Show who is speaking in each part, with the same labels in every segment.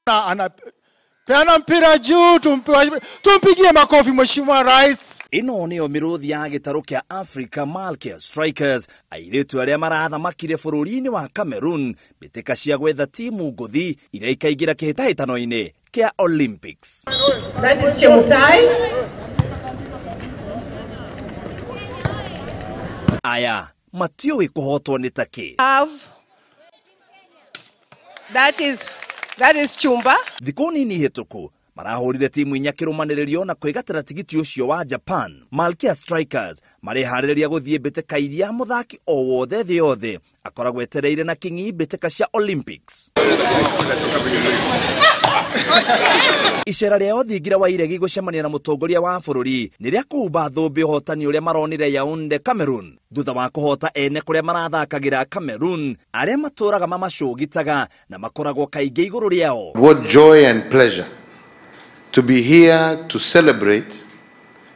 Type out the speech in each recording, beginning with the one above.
Speaker 1: Anapeana mpira juu, tumpigie makofi Mheshimiwa Rais.
Speaker 2: Ino nĩyo mĩrũthi ya gĩtarũ kĩa Africa Malkia Strikers, airĩtu arĩa marathamakire bũrũri-inĩ wa Cameroon mbĩtĩka cia gwetha timu ngũthi iria ikaingĩra kĩhĩtahĩtano-inĩ kĩa Olympics.
Speaker 3: That is Chemutai.
Speaker 2: Aya matiũĩ kũhotwo nĩ takĩ.
Speaker 3: That is Chumba.
Speaker 2: Thikũ nini hĩtũku marahũrire timu inya kĩrũmanĩrĩrio na kwĩgatĩra tigiti ũcio wa Japan. Malkia Strikers mareharĩrĩria gũthiĩ mbĩtĩka iria mũthaki o wothe thĩ yothe akoragwo etereire na king'i mbĩtĩka cia Olympics. Icera rĩao thingira wa iregi gũcemania na mũtongoria wa bũrũri nĩ rĩa kũhumba thũmbĩ ũhotani ũrĩa maronire Yaounde Cameroon thutha wa kũhota ene kũrĩa marathakagĩra Cameroon arĩa matũraga mamacũgitaga na makoragwo kaingĩ igũrũ rĩao.
Speaker 4: What joy and pleasure to be here to celebrate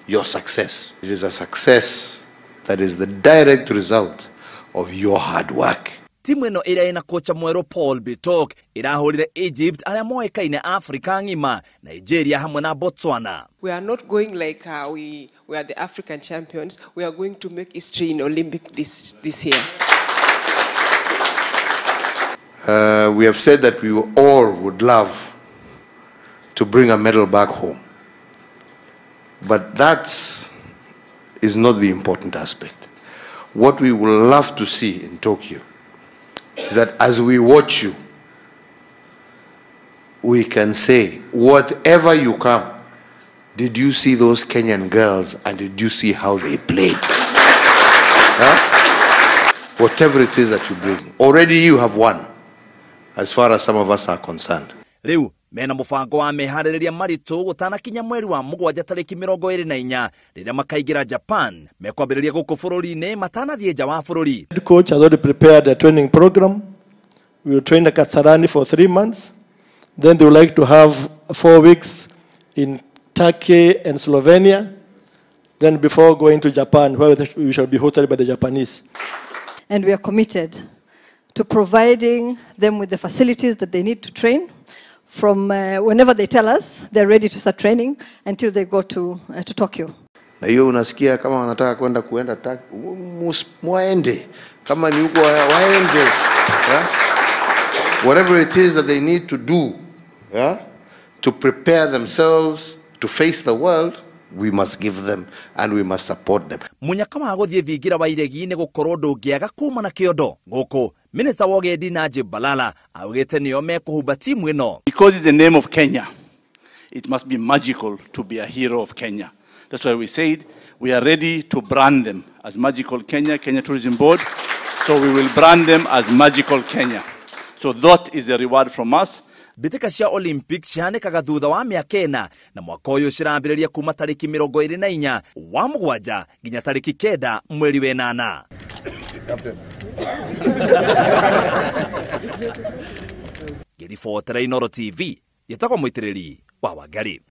Speaker 4: your success. It is a success that is the direct result of your hard work.
Speaker 2: Timu ĩno ĩrĩa ĩna kocha mwerũ Paul Bitok ĩrahũrire Egypt arĩa moĩkaine Afrika ng'ima, Nigeria hamwe na Botswana.
Speaker 3: We are not going like we are the African champions. We are going to make history in Olympic this year.
Speaker 4: We have said that we all would love to bring a medal back home. But that is not the important aspect. What we would love to see in Tokyo is that as we watch you, we can say, whatever you come, did you see those Kenyan girls and did you see how they played? Huh? Whatever it is that you bring, already you have won, as far as some of us are concerned.
Speaker 2: Riu, mena mũbango wa meharĩrĩria maritũ gũtanakinya mweri wa mũgwanja tarĩki 24 rĩrĩa makaingĩra Japan mekwambĩrĩria gũkũ bũrũri-inĩ matanathiĩ nja wa bũrũri.
Speaker 5: Head coach has already prepared a training program. We will train at Kasarani for 3 months. Then they would like to have 4 weeks in Turkey and Slovenia. Then before going to Japan, where we shall be hosted by the Japanese.
Speaker 6: And we are committed to providing them with the facilities that they need to train. From whenever they tell us they're ready to start training until they go to Tokyo.
Speaker 4: Na hiyo unasikia kama wanataka kwenda muende, kama ni huko waende. Yeah? Whatever it is that they need to do, yeah, to prepare themselves to face the world, we must give them and we must support them.
Speaker 2: Munyaka wa gũthiĩ thingira wa iregi nĩ gũkorwo ndũngĩaga kuma na kĩondo gũkũ. Minister wa Ũgendi Najib Balala augĩte nĩo mekũhumba timu ĩno.
Speaker 7: Because it's the name of Kenya, it must be magical to be a hero of Kenya. That's why we said we are ready to brand them as Magical Kenya, Kenya Tourism Board. So we will brand them as Magical Kenya. So that is the reward from us.
Speaker 2: Mbĩtĩka cia Olympics cihanĩkaga thutha wa mĩaka ĩna na mwaka ũyũ cirambĩrĩria kuma tarĩki 24 wa mũgwanja nginya tarĩki 9 mweri wa ĩnana. Ngĩribotera Inooro TV, njĩtagwo Mũitĩrĩri wa Wangari.